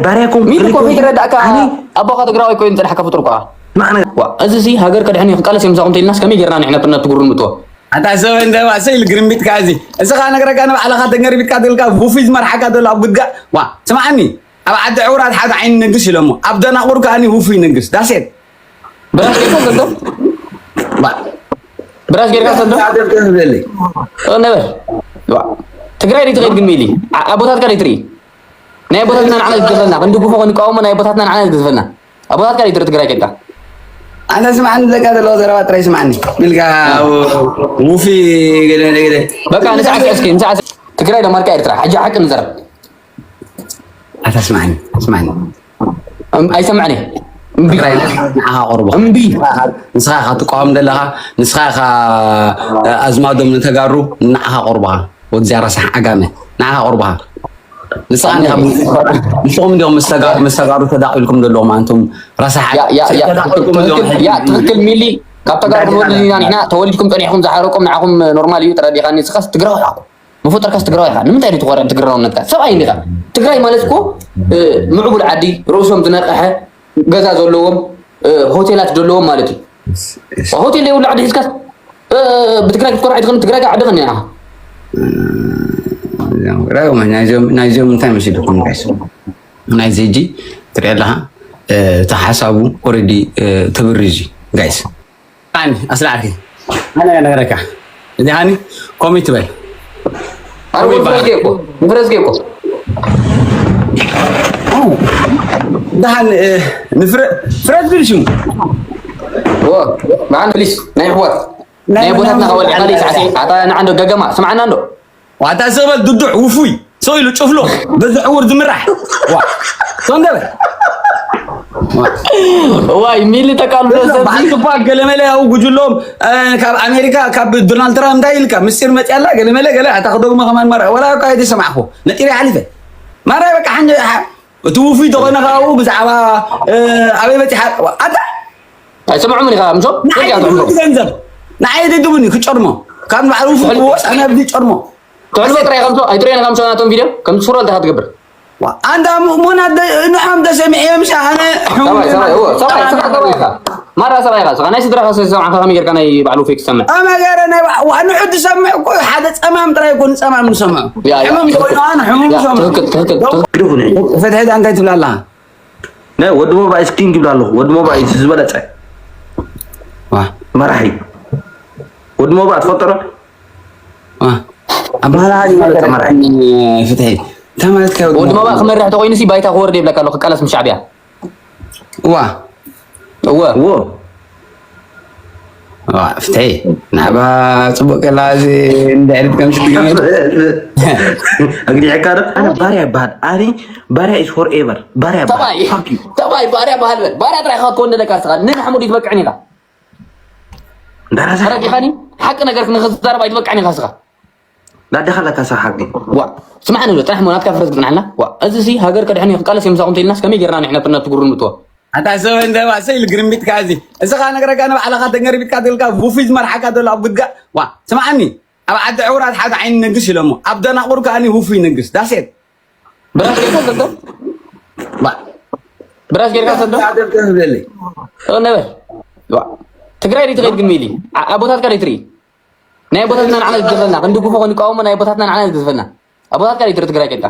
ባርያ ኮንኩ ሚሊ እኮ ክልኮ ከይትረዳእካ ኣነ ኣቦኻ ትግራዋይ ኮይኑ ፅናሕካ ፍጡር እኳ ማዕነ ዋ እዚ ሲ ሃገር ከድሕን እዩ ክቃለስ እዮም ዝሳኹም ተይልናስ ከመይ ጌርና ንሕና ብና ትጉሩ ንምትዎ ኣታ ሰብ እንደ ሰኢል ግርምቢት ከዚ እስኻ ነግረካ ንባዕልኻ ተገርቢትካ ትልካ ውፉይ ዝመርሓካ ዘሎ ኣብ ጉድጋ ዋ ስማዓኒ ኣብ ዓዲ ዕውራት ሓደ ዓይኒ ነግስ ኢሎሞ ኣብ ደናቑር ከኣኒ ውፉይ ነግስ ዳሴት ብራስ ጌርካ ሰዶ ብራስ ጌርካ ሰዶ ደሊ ነበረ ትግራይ ዲትኸይድ ግን ሚሊ ኣቦታትካ ዲትርኢ ናይ ኣቦታትና ንዓና ዝገዘፈና ክንድግፎ ክንቃወሞ ናይ ኣቦታትና ንዓና ዝገዘፈና ኣቦታትካ ዲትርኢ ትግራይ ጌርካ ኣነ ስማዕኒ ዘጋ ዘለዎ ዘረባ ጥራይ ስማዕኒ ኢልካ ውፊ ገለ ገለ በቃ ንስዓት እስኪ ንስዓት ትግራይ ደማርካ ኤርትራ ሕጂ ሓቂ ንዘረብ ኣታ ስማዕኒ ስማዕኒ ኣይሰምዕን እየ እምቢ ትግራይ ንዓኻ ቁርቦ እምቢ ንስኻ ኢኻ ትቃወም ዘለኻ ንስኻ ኢኻ ኣዝማዶም ንተጋሩ ንዓኻ ቁርቦኻ ወዲ እዚኣ ረሳሕ ዓጋመ ንዓኻ ቁርቦኻ ንስኻ ኢኻ ንስኹም እንዲኹም ምስ ተጋ- ምስ ተጋሩ ተዳቂልኩም ዘለኹም ኣንቱም ረሳሕ ያ ያ ያ ተዳቂልኩም ዘለኹም ትክክል ያ ትክክል ሚሊ ካብ ተጋሩ ክንወልድ ኢና ንሕና ተወሊድኩም ፀኒሕኩም ዝሓረቆም ንዓኹም ኖርማል እዩ ተረዲኻኒ ንስኻስ ትግራዊ ኢኻ እኮ መፈጠርካስ ትግራዊ ኢኻ ንምንታይ ድዩ ትኾርዕን ትግራውነትካ ሰብኣይ እንዲኻ ትግራይ ማለት እኮ ምዕቡል ዓዲ ርእሶም ዝነቕሐ ገዛ ዘለዎም ሆቴላት ዘለዎም ማለት እዩ ሆቴል የብሉ ዓዲ ሒዝካስ ብትግራይ ክትኮርዕ ኣይትኽእልን ትግራይ ዓዲ ኸኒ ኢኻ ራእዮም ናይዚኦም እንታይ መሲልኩም ጋይስ ናይዚ ሕጂ ትሪኦ ኣለኻ እቲ ሓሳቡ ኦረዲ ተበሪዙ ጋይስ ኣኒ ኣስላዕኪ ኣነ ነገረካ እዚ ሃኒ ኮሚት በል ኣረ ወፍረስ ጌርኩ ንፍረስ ጌርኩ ደሃን ንፍረዝ ግን ሽሙ መዓን ፕሊስ ናይ ኣሕዋት ናይ ኣቦታትና ከወልዕኻ ሳዕሲ ኣታ ንዓንዶ ገገማ ስምዓና እንዶ ዋታ ዝበል ድዱዕ ውፉይ ሰው ኢሉ ጭፍሎ በዚ ዕውር ዝምራሕ ዋ ሰው እንደበል ዋይ ሚሊ ተቃልዶ ሰብ በዓል ክፋል ገለመለ ያው ጉጅሎም ካብ ኣሜሪካ ካብ ዶናልድ ትራምፕ እንታይ ኢልካ ምስጢር መፅያላ ገለመለ ገለ ኣታ ክደግሞ ከማን ማራ ወላ እኳ ኣይተሰማዕኹ ነጢረ ሓሊፈ ማራ በቃ ሓንጀ እቲ ውፉይ ተኾነ ካብኡ ብዛዕባ ኣበይ በፂሓ ኣታ ኣይሰምዑምን ኢኻ ምሶ ንዓይ ትድብኒ ገንዘብ ንዓይ ትድብኒ ክጨርሞ ካብ ንባዕሉ ውፉይ ክወፅ ኣነ ኣብዚ ጨርሞ ትሕልፎ ጥራይ ከምሶ ኣይትሪኦን ከምሶ ናቶም ቪድዮ ከም ትስሮ ኣለካ ትገብር ኣንታ ሙና ንሖም ተሰሚዐ ምሻ ኣነ ሰባይ ሰባይ እዎ ሰባይ ስኻ ሰባይ ኢኻ ማራ ሰባይ ኢኻ ስኻ ናይ ስድራኻ ሰሰምዓኻ ከመይ ጌርካ ናይ ባዕሉ ፌክ ትሰምዕ ኣመ ገረ ናይ ንሑ ትሰምዕ እኮ ሓደ ፀማም ጥራይ እኮ ንፀማም ንሰምዖ ያ፣ ያ። ሕሙም ኮይኑ ኣነ ሕሙም ያ፣ ሰምዖ ትኽክል ትኽክል ትኽክል ፍትሒ እንታይ ትብላ ኣለኻ ናይ ወዲ ሞባይስ ኪንግ ይብላ ኣለኹ ወዲ ሞባይስ ዝበለፀ ዋ መራሒ ወዲ ሞባ ትፈልጦ ዶ ዋ ኣባህላ ዝበለፀ መራሒ ፍትሒ እንታይ ማለት ከ ወዲ ሞባ ክመርሕ ተኮይኑ ሲ ባይታ ክወርድ ይብለካ ኣሎ ክቃለስ ምስ ሻዕብያ ዋ እወ እዎ ዋ ፍትሒ ናዕባ ፅቡቅ ከላ እዚ እንድሕሪት ከም ሽግር ኣግዲዕካ ዶ ኣነ ባርያ ይበሃል ኣነ ባርያ is forever ባርያ ተባይ ይበሃል ተባይ ባርያ ባህል በል ባርያ ጥራይ ኢኻ ክትኮን ዘለካ ስኻ ንናሕሙድ ይትበቅዕን ኢኻ እንዳራሳ ተረዲኻኒ ሓቂ ነገር ንክትዛረብ ኣይትበቅዕን ኢኻ ስኻ ዳደኻ ኣለካ ስኻ ሓቂ ዋ ስማዕኒ ዶ ጥራሕ ሞ ናትካ ፍረዝ ክፅናሕና ዋ እዚ ሲ ሃገር ከድሕን እዩ ክቃለስ እዮም ሳኹም ተይልናስ ከመይ ጌርና ንሕና ብና ትጉሩ ንምትዎ ኣታ ሰብ እንደ ሰኢል ግርምቢትካ እዚ እስኻ ነግረካ ንባዕልኻ ተገርቢትካ ትልካ ውፉይ ዝመርሓካ ዘሎ ኣብ ጉድጋ ዋ ስማዓኒ ኣብ ዓዲ ዕውራት ሓደ ዓይኒ ነግስ ኢሎሞ ኣብ ደናቑር ከኣኒ ውፉይ ነግስ ዳሴት ብራስ ጌርካ ሰዶ ብራስ ጌርካ ሰዶ ደብደብለይ ነበረ ትግራይ ዲትኸይድ ግን ሚሊ ኣቦታትካ ዲትርኢ ናይ ኣቦታትና ንዓና ዝገዘፈና ክንድግፎ ክንቃወሞ ናይ ኣቦታትና ንዓና ዝገዘፈና ኣቦታትካ ዲትርኢ ትግራይ ጌርካ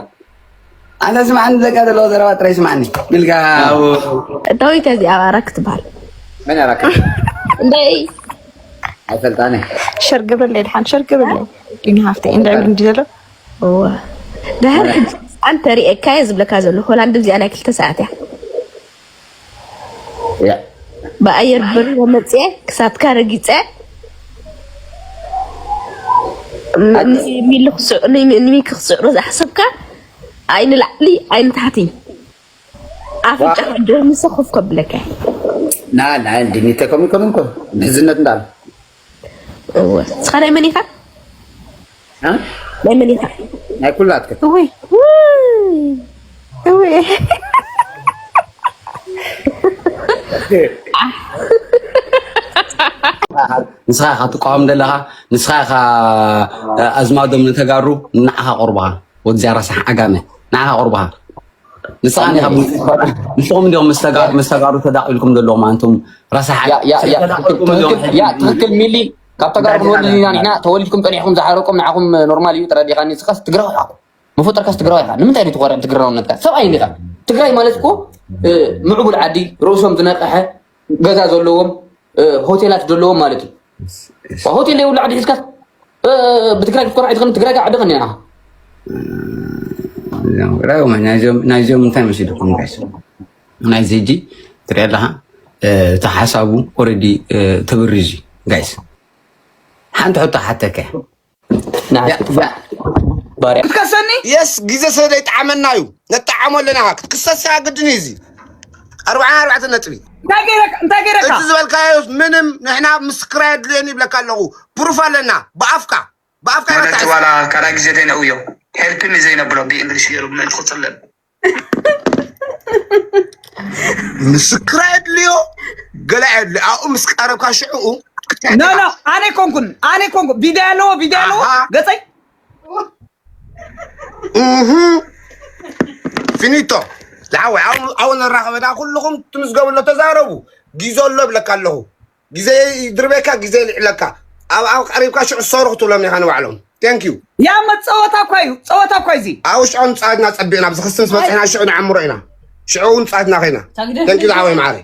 ኣነ ስማዕኒ ዘጋ ዘለዎ ዘረባ ጥራይ ስማዕኒ ኢልካ ዳዊት እዚኣ ኣባራ ክትበሃል መን ያራካ እንደይ ኣይፈልጣኒ ሸር ግብርለይ ድሓን ሸር ግብርለይ ዲኒ ሃፍተይ እንድዕብል እንዲ ዘሎ እወ ድሓር ሕጂ ኣንተ ሪኤካየ ዝብለካ ዘሎ ሆላንድ እዚኣ ናይ ክልተ ሰዓት እያ ያ ብኣየር በሪረ መፅየ ክሳትካ ረጊፀ ሚሊ ክስዕሩ ንሚኪ ክስዕሩ ዝሓሰብካ ኣይንላዕሊ ኣይንታሕቲ ኣፍንጫ ደምሰ ኮፍ ከብለካ ና ና እንድኒተ ከምኡ ከምኡ እኮ ምሕዝነት እንዳለ እወ እስኻ ናይ መን ኢኻ ናይ መን ኢኻ ናይ ኩላትከ እወይ እወይ ንስኻ ኢኻ ትቃወም ዘለኻ ንስኻ ኢኻ ኣዝማዶም ንተጋሩ ንዓኻ ቆርባኻ ወዲ ዚያ ረሳሕ ዓጋመ ንዓኻ ቆርባኻ ንስኻ ዲኻ ንስኹም እንዲኹም ምስ ተጋ- ምስ ተጋሩ ተዳቒልኩም ዘለኹም ኣንቱም ረሳሓት። ያ ያ ያ ትክክል ትክክል ያ ትክክል ሚሊ። ካብ ተጋሩ ክንወልድ ኢና ንሕና። ተወሊድኩም ጸኒሕኩም ዝሓረቆም ንዓኹም ኖርማል እዩ። ተረዲኻኒ። ንስኻስ ትግራዋይ ኢኻ። መፈጠርካስ ትግራዋይ ኢኻ። ንምንታይ ድዩ ትኾርዕ ትግራውነትካ? ሰብኣይ እንዲኻ። ትግራይ ማለት እኮ ምዕቡል ዓዲ፣ ርእሶም ዝነቕሐ፣ ገዛ ዘለዎም፣ ሆቴላት ዘለዎም ማለት እዩ። ሆቴል ዘይብሉ ዓዲ ሒዝካስ ብትግራይ ክትኮርዕ ኣይትኽእልን። ትግራይ ዓዲ ኸኒ። ናይዚኦም እንታይ መሲልኩም ጋይስ? ናይዚ ሕጂ ትሪኦ ኣለኻ። እቲ ሓሳቡ ኦረዲ ተበሪዙ እዩ ጋይስ። ሓንቲ ሕቶ ሓተከ። ክትከሰኒ? የስ፣ ግዜ ስለ ዘይጠዓመና እዩ። ነጠዓሞ ኣለና። ክትክሰስ ግድን እዩ። እዚ ኣርብዓ ኣርባዕተ ነጥቢ። እንታይ ገይረካ እንታይ ገይረካ? እቲ ዝበልካዮ ምንም። ንሕና ምስክር ኣየድልየን ይብለካ ኣለኹ። ፕሩፍ ኣለና። ብኣፍካ ብኣፍካ ማለት ዋላ ካልኣይ ግዜ ዘይነእውዮ። ሄልፕ ሚ ዘይነብሎ ብእንግሊሽ ገይሩ ምእንቲ ክፅለል። ምስክር ኣየድልዮ። ገለ ኣየድልዮ። ኣብኡ ምስ ቀረብካ ሽዕኡ ኖ ኖ ኣነ ኮንኩን ኣነ ኮንኩ ቪድዮ ኣለዎ ቪድዮ ኣለዎ ገፀይ ፊኒቶ። ዝሓወይ ኣብኡ ነራኸበና። ኩልኹም ትምዝገቡ ኣሎ። ተዛረቡ። ጊዞ ኣሎ ብለካ ኣለኹ። ግዜ ይድርበካ፣ ግዜ ይልዕለካ። ኣብ ኣብ ቀሪብካ ሽዑ ዝሰርኹ ትብሎም ኢኻ ንባዕሎም። Thank you። ያ መት ጸወታ እኳ እዩ ጸወታ እኳ እዚ። ኣብ ሽዑ ንጻድና ጸቢቕና ኣብዚ ክስንስ በጺሕና ሽዑ ንዓምሮ ኢና። ሽዑ እውን ጻድና ኸይና። Thank you ዝሓወይ መዓረይ።